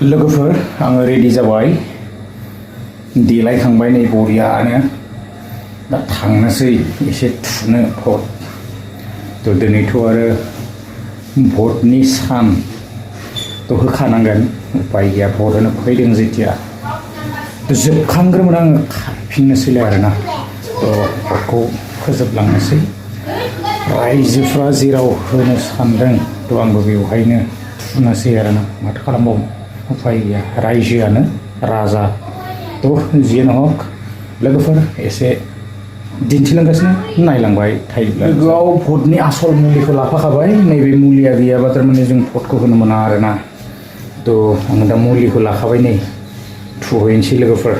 लोगोफोर आङो रेडि जाबाय देलायखांबाय नै बरियानो दा थांनोसै एसे थुनो भट थ' दिनैथ' आरो भटनि सान थ' होखानांगोन उपाय गैया भट होनो फैदों जेथिया जोबखांग्रोमोन आङो खारफिननोसैलाय आरोना थ' भटखौ फोजोबलांनोसै रायजोफ्रा जेराव होनो सानदों थ' आंबो बेवहायनो थुनोसै आरोना माथो खालामबावनो उपाय गैया रायजोआनो राजा थ' जियानो हक लोगोफोर एसे दिन्थिलांगासिनो नायलांबाय थायोब्ला लोगोआव भटनि आसल मुलिखौ लाफाखाबाय नैबे मुलिया गैयाबा थारमाने जों भटखौ होनो मोना आरोना थ' आङो दा मुलिखौ लाखाबाय नै थुहैनोसै लोगोफोर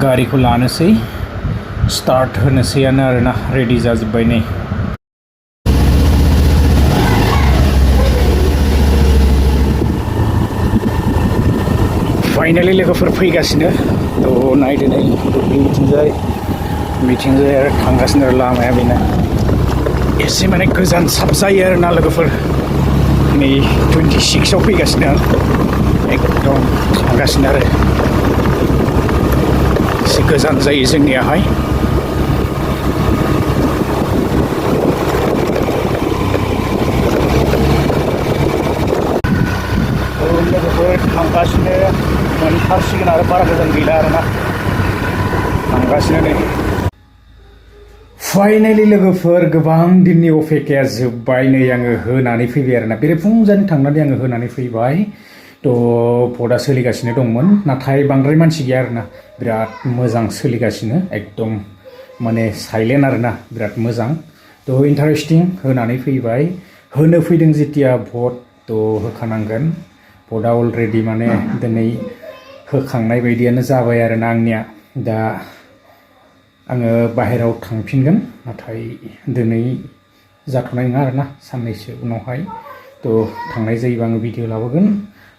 गारिखौ लानोसै स्टार्ट होनोसैयानो आरोना रेडि जाजोब्बाय नै फाइनालि लोगोफोर फैगासिनो थ' नायदो नै बिथिंजाय आरो थांगासिनो आरो लामाया बेनो एसे माने गोजान साब जायो आरोना लोगोफोर नै 26आव फैगासिनो एकदम थांगासिनो आरो एसे गोजान जायो जोंनियाहाय लोगोफोर थांगासिनो मोनथारसिगोन आरो बारा गोजान गैला आरोना थांगासिनो नै फाइनालि लोगोफोर गोबां दिननि अपेक्षाया जोब्बाय नै आङो होनानै फैबाय आरोना बेरेफुंजानि थांनानै आङो होनानै फैबाय थ' भटआ सोलिगासिनो दंमोन नाथाय बांद्राय मानसि गैया आरोना बिराद मोजां सोलिगासिनो एकदम माने साइलेन्ट आरोना बिराद मोजां थ' इन्टारेस्टिं होनानै फैबाय होनो फैदों जेथिया भट थ' होखानांगोन भटआ अलरेडि माने दिनै होखांनाय बायदियानो जाबाय आरोना आंनिया दा आङो बाहेरायाव थांफिनगोन नाथाय दिनै जाथ'नाय नङा आरोना साननैसो उनावहाय थ' थांनाय जायोबा आङो भिडिअ लाबोगोन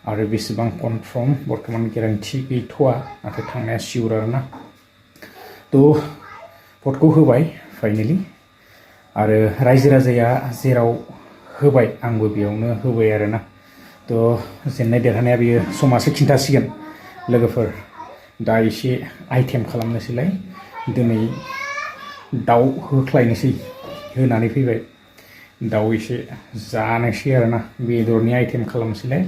आरो बेसेबां कनफार्म बर्थमान गेरेन्थि गैथ'वा नाथाय थांनाया सियर आरोना थ' भटखौ होबाय फाइनालि आरो रायजो राजाया जेराव होबाय आंबो बेयावनो होबाय आरोना थ' जेननाय देरहानाया बेयो समासो खिन्थासिगोन लोगोफोर दा एसे आइटेम खालामनोसैलाय दिनै दाउ होख्लायनोसै होनानै फैबाय दाउ एसे जानोसै आरोना बेदरनि आइटेम खालामनोसैलाय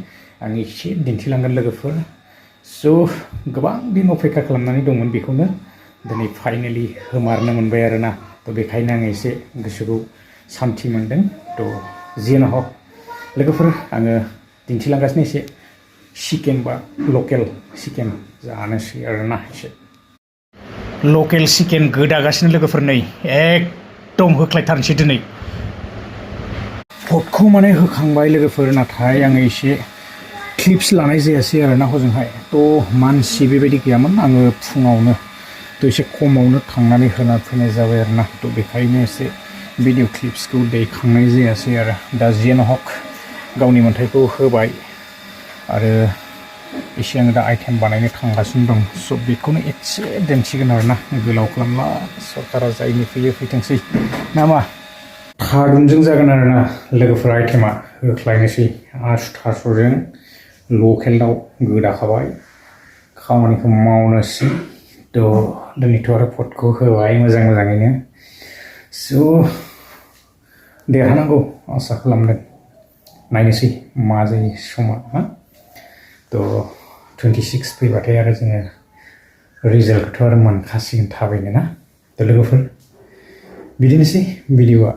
आं एसे दिन्थिलांगोन लोगोफोर स' गोबां दिन अपेक्षा खालामनानै दंमोन बेखौनो दिनै फाइनालि होमारनो मोनबाय आरोना थ' बेखायनो आङो एसे गोसोखौ सान्थि मोनदों थ' जियानो हक लोगोफोर आङो दिन्थिलांगासिनो एसे चिकेन बा लकेल चिकेन जानोसै आरोना एसे लकेल चिकेन गोदागासिनो लोगोफोर नै एकदम होख्लायथारनोसै दिनै भटखौ माने होखांबाय लोगोफोर नाथाय आङो एसे क्लिप्स लानाय जायासै आरोना हजोंहाय थ' मानसि बेबायदि गैयामोन आङो फुङावनो थ' एसे खमावनो थांनानै होना फैनाय जाबाय आरोना थ' बेखायनो एसे भिडिअ क्लिप्सखौ दैखांनाय जायासै आरो दा जियानो हक गावनि मोन्थायखौ होबाय आरो एसे आङो दा आइटेम बानायनो थांगासिनो दं स' बेखौनो एसे दिन्थिगोन आरोना गोलाव खालामला सरकारा जायनि फैयो फैथोंसै ना मा थारुनजों जागोन आरोना लोगोफोर आइटेमा होख्लायनोसै आसु थास'जों लकेल दाउ गोदाखाबाय खामानिखौ मावनोसै थ' दिनैथ' आरो भटखौ होबाय मोजाङैनो स' देरहानांगौ आसा खालामदों नायनोसै मा जायो समा हा थ' 26 फैबाथाय आरो जोङो रिजाल्टखौथ' आरो मोनखासिगोन थाबैनो ना थ' लोगोफोर बिदिनोसै भिडिअआ